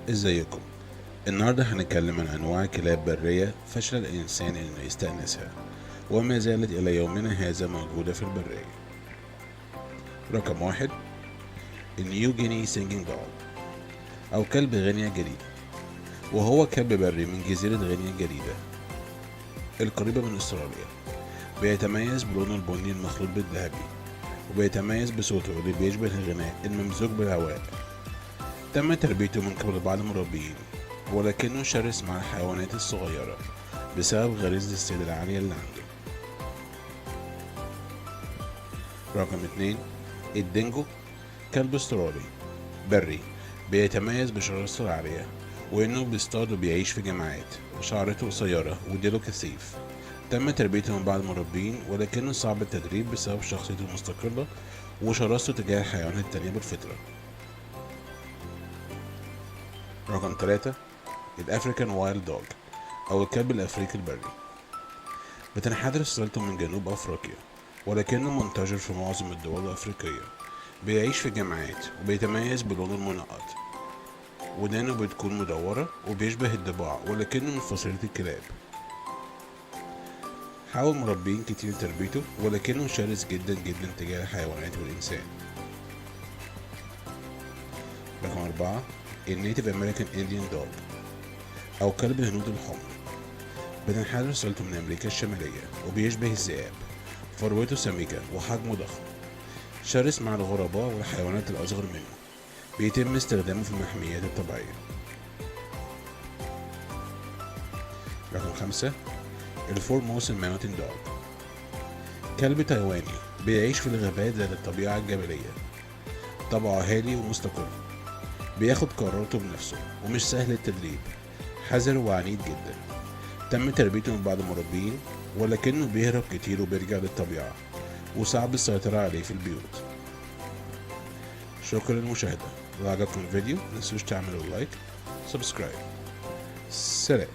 ازيكم؟ النهاردة هنتكلم عن أنواع كلاب برية فشل الإنسان إنه يستأنسها وما زالت إلى يومنا هذا موجودة في البرية. رقم 1، ال New Guinea singing dog أو كلب غينيا الجديدة، وهو كلب بري من جزيرة غينيا الجديدة القريبة من أستراليا. بيتميز بلونه البني المخلوط بالذهبي، وبيتميز بصوته اللي بيشبه الغناء الممزوج بالهواء. تم تربيته من قبل بعض المربيين، ولكنه شرس مع الحيوانات الصغيرة بسبب غريزة الصيد العالية اللي عنده. رقم 2، الدينجو، كلب استرالي بري بيتميز بشراسته العالية وإنه بيصطاد وبيعيش في جماعات، شعرته قصيرة وديله كثيف. تم تربيته من بعض المربين، ولكنه صعب التدريب بسبب شخصيته المستقلة وشراسته تجاه الحيوانات التانية بالفطرة. رقم 3، ال African wild dog أو الكلب الأفريقي البري. بتنحدر سلالته من جنوب أفريقيا، ولكنه منتشر في معظم الدول الأفريقية. بيعيش في جماعات وبيتميز بلونه المنقط، ودانه بتكون مدورة وبيشبه الضباع، ولكنه من فصيلة الكلاب. حاول مربين كتير تربيته، ولكنه شرس جدا جدا تجاه الحيوانات والإنسان. رقم 4، ال Native American Indian dog أو كلب الهنود الحمر. بتنحدر سلالته من أمريكا الشمالية وبيشبه الذئاب، فروته سميكة وحجمه ضخم، شرس مع الغرباء والحيوانات الأصغر منه. بيتم استخدامه في المحميات الطبيعية. رقم 5، ال Formosan mountain dog، كلب تايواني بيعيش في الغابات ذات الطبيعة الجبلية. طبعه هادي ومستقر، بياخد قراراته بنفسه ومش سهل التدريب، حذر وعنيد جدا. تم تربيته من بعض المربين، ولكنه بيهرب كتير وبيرجع للطبيعة، وصعب السيطرة عليه في البيوت. شكرا للمشاهدة، لو عجبكم الفيديو متنسوش تعملوا like، subscribe. سلام.